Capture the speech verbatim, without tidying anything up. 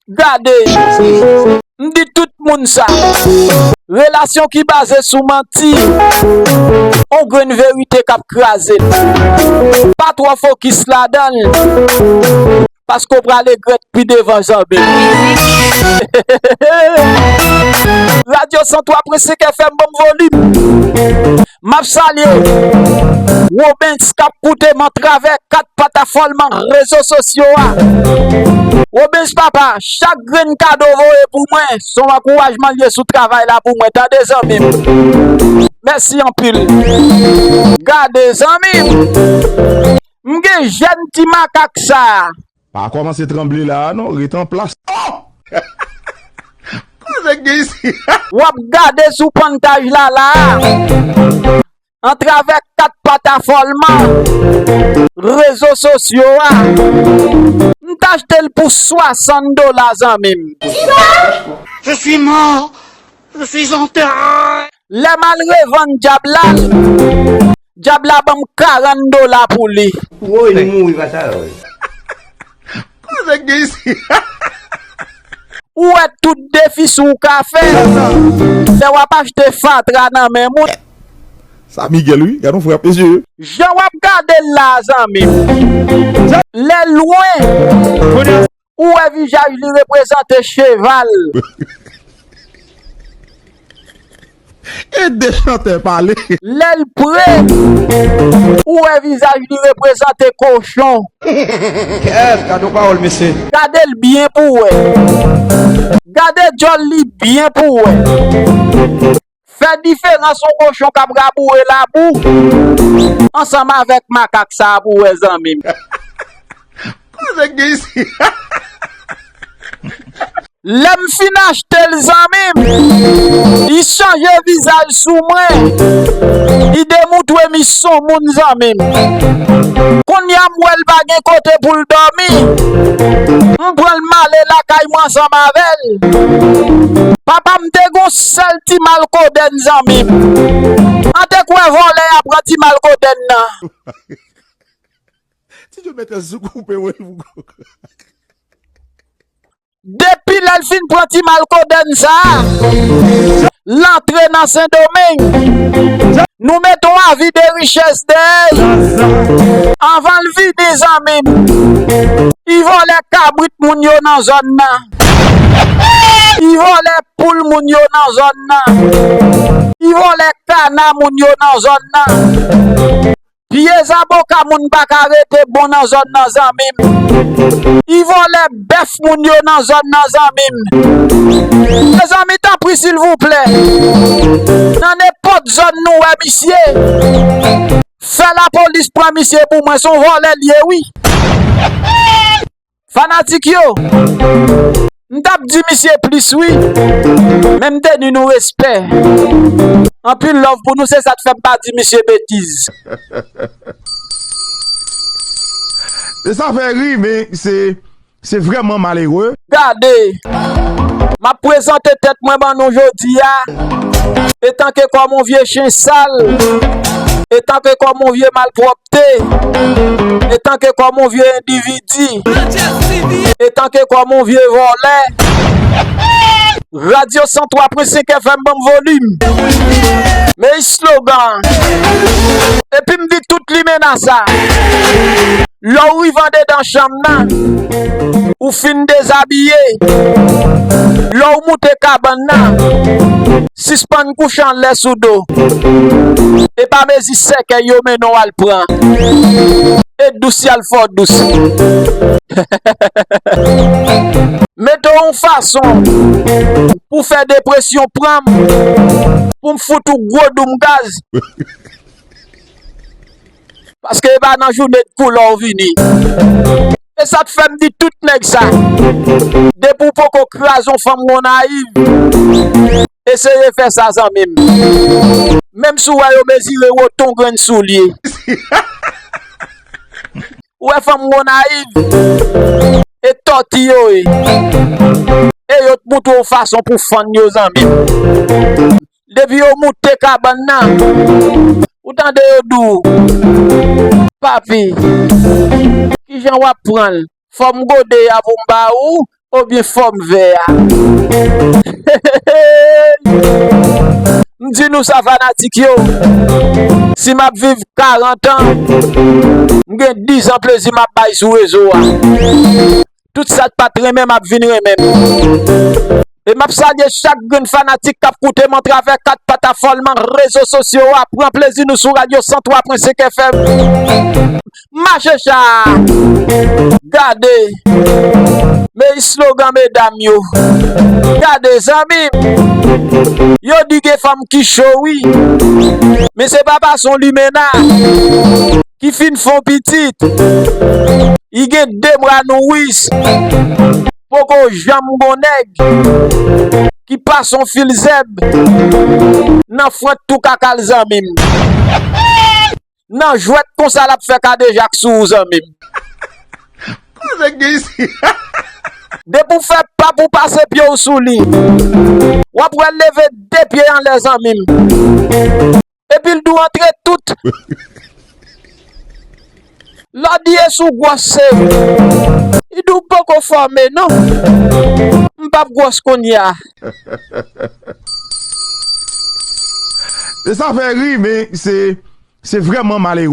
Gade, m di tout moun sa. Relasyon ki baze sou manti, on grenn verite k ap kraze l. Pa twò fokis ladan l, paske w pral regrèt pi devan, zanmi m. Radyo san twa pwen senk F M, ban m volim. M ap salye Robens k ap koute m atravè kat patafòlman rezo sosyo a. Robens papa, chak grenn kado voye pou mwen, se yon ankourajman l ye sou travay la pou mwen, tande zanmi m. Mèsi anpil. Gade zanmi m. M gen jèn ti makak sa a. Pa kòmanse tranble la a non, ret an plas. Oh! Koze k gen isi? W ap gade sou pantaj la la a, antravè kat patafòlman rezo sosyo a, m t achte l pou swasant dola, zanmi m. Je suis mort, je suis enterré. Lè m al revann dyab la, dyab la ban m karant dola pou li. Woy, nou mouri pa sa yo. Koze k gen isi? Ou wè tout defis ou ka fè lè w ap achte fatra nan men moun. Sa Miguel wi, gade yon frè ap mesye. Jan w ap gade l la, zanmi m. Lè lwen, ou wè vizaj li reprezante cheval. E de chantè pale. Lè l pre, ou wè vizaj li reprezante kochon. Yes, gade yon pawòl, mesye. Gade l byen pou w wè. Gade djòl li byen pou w wè. Fè diferans yon kochon k ap raboure labou ansanm avèk makak sa a pou w wè, zanmi m. Koze k gen isi? Lè m fin achte l, zanmi m, li chanje vizaj sou mwen. Li demontre m li s on moun, zanmi m. Kounye a m wè l pa gen kote pou l dòmi. M pran l m ale lakay mwen ansanm avè l. Papa m te gon sèl ti mal kodèn, zanmi m. An te kwè vòlè a pran ti mal kodèn nan. Ti Djo mèt sou koupe wi. Depi lè l fin pran ti mal kodèn sa a, l antre nan Sendomeng. Nou mete yon avi de richès dèyè l. Anvan l vini, zanmi m, li vòlè kabrit moun yo nan zòn nan. Li vòlè poul moun yo nan zòn nan. Li vòlè kana moun yo nan zòn nan. Pye zaboka moun pa ka rete bon nan zòn nan, zanmi m. Li vòlè bèf moun yo nan zòn nan, zanmi m. Mezanmi, tanpri, silvouplè, nan nenpòt zòn nou wè misye, fè lapolis pran misye pou mwen, se yon vòlè l ye wi. Fanatik yo, m t ap di misye plis wi, men m te ni nou respè. Anpil love pou nou, se sa k fè m pa di misye betiz. E sa fè ri, men se, se vrèman malere. Gade, m ap prezante tèt mwen ban nou jodi a, etanke kòm yon vye chen sal, etanke kòm yon vye malpwòpte, etanke kòm yon vye endividi, etanke kòm yon vye vòlè. Radyo san twa pwen senk F M, ban m volim. Men slogan. Epi m di tout limena sa. Lè w rive andedan chanm nan, ou fin dezabiye. Lè w moute kabann nan, sispann kouche anlè sou do. E pa mezi sèkèy yo mennen w al pran. E dous y al fò dous. Mete w yon fason pou fè depresyon pran m, pou m fout ou gwo doum gaz. Paske e pa nan jounen de koulè w vini. E sa k fè m di tout nèg sa, depi w poko kraze yon fanm Gonayiv, eseye fè sa, zanmi m. Menm si w wè yo mezire wote yon grenn soulye. Ou wè fanm Gonayiv, e tòti yo ye. E yo t montre w fason pou fann yo, zanmi m. Depi yo moute kabann nan, ou tande yo di w, papi, kijan w ap pran l? Fò m gode a pou m ba ou, Oubyen fòm vè a. M di nou sa fanatik yo, si m ap viv karant an, m gen diz an plezi m ap bay sou rezo a. Tout sa k pa t renmen m ap vin renmen m. E m ap salye chak grenn fanatik k ap koute m atravè kat patafòm rezo sosyo a. Pran plezi nou sou radyo san twa pwen senk F M. Mache cha! Gade! Men slogan medam yo. Gade zanmi m! Yo di gen fanm ki cho wi. Men se pa pason limena ki fin fon pitit. Li gen de mwa nouris. Poko janm gon nèg ki pason fil zèb nan front tou kakal zanmi m. Nan jwèt konsa l ap fè kadejak sou ou zanmi m. Koze gen isi. Depi w fè pap ou pase pye w sou li, w ap wè l leve de pye anlè zanmi m. Epi l di w antre tout. Lè w di e sou gwòs se. Li di w poko fòme non. M p ap gwòs kounye a. E sa fè ri, men se, se vrèman malere.